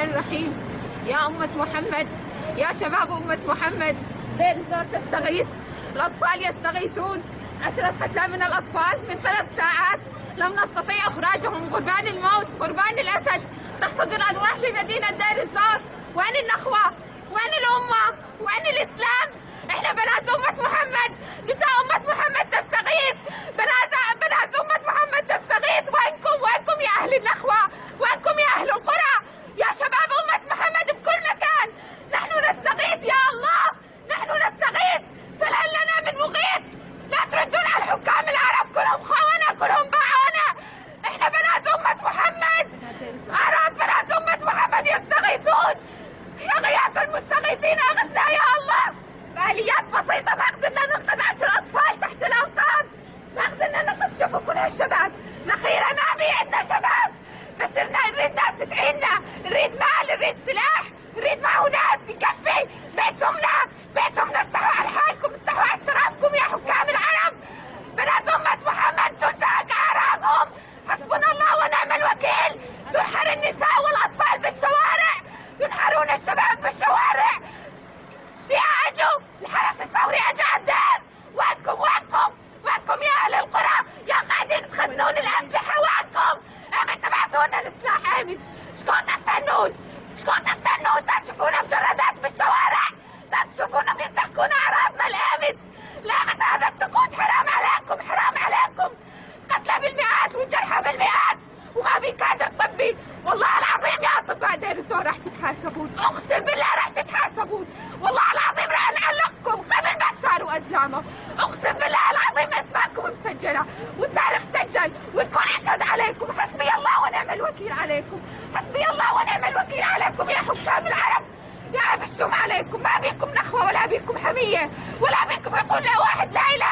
الرحمن الرحيم. يا أمة محمد، يا شباب أمة محمد، دير الزور تستغيث، الأطفال يستغيثون. 10 قتلى من الأطفال من 3 ساعات لم نستطيع إخراجهم. قربان الموت، قربان الأسد، تحتضر الأرواح في مدينة دير الزور. وين النخوة؟ وين الأمة؟ وين الإسلام؟ إحنا بنات أمة محمد، نساء أمة محمد تستغيث، بنات أمة محمد تستغيث. وينكم؟ وينكم يا أهل النخوة؟ وينكم يا أهل القرى؟ يا شباب أمة محمد بكل مكان، نحن نستغيث يا الله، نحن نستغيث، فهل لنا من مغيث؟ لا تردون على الحكام العرب، كلهم خونة، كلهم باعونا. احنا بنات أمة محمد، أعراض بنات أمة محمد يستغيثون. يا غياث المستغيثين أغثنا يا الله. فعاليات بسيطة ما قدرنا ننقذ 10 أطفال تحت الأنقاض، ما قدرنا ننقذ. شوفوا كل هالشباب، نخيرة ما بي عندنا شباب، بس نريد ناس تعيننا، نريد مال، نريد سلاح، نريد معونات يكفي. بيتهمنا، بيتهمنا، استحوا على حالكم، استحوا على شرفكم يا حكام العرب. بنات أمة محمد تنتهك أعراضهم، حسبنا الله ونعم الوكيل. تنحر النساء والأطفال بالشوارع، ينحرون الشباب بالشوارع. الشيعة اجوا، الحرس الثوري اجى على الدير. وينكم؟ وينكم؟ وينكم يا أهل القرى؟ يا قاعدين تخزنون الأسلحة، وينكم؟ ايمتى تبعثوا لنا السلاح؟ ايمتى؟ شكون تستنون؟ شكون تستنون؟ تشوفونا مجردات بالشوارع، تشوفونا بينتهكون أعراضنا. لأمت؟ لأمت هذا السكوت؟ حرام عليكم، حرام عليكم. قتلى بالمئات والجرحى بالمئات وما في كادر طبي. والله العظيم يا أطباء دير الزور راح تتحاسبون، أقسم بالله راح تتحاسبون، والله العظيم راح نعلقكم قبل بشار وأزلامه. أقسم بالله العظيم أسماءكم مسجلة والتاريخ مسجل والكل يشهد عليكم. حسبي الله ونعم الوكيل عليكم، حسبي الله ونعم الوكيل عليكم يا حكام العرب. يا عيب الشوم عليكم، ما بيكم نخوة ولا بيكم حمية ولا بيكم يقول لا واحد لا إله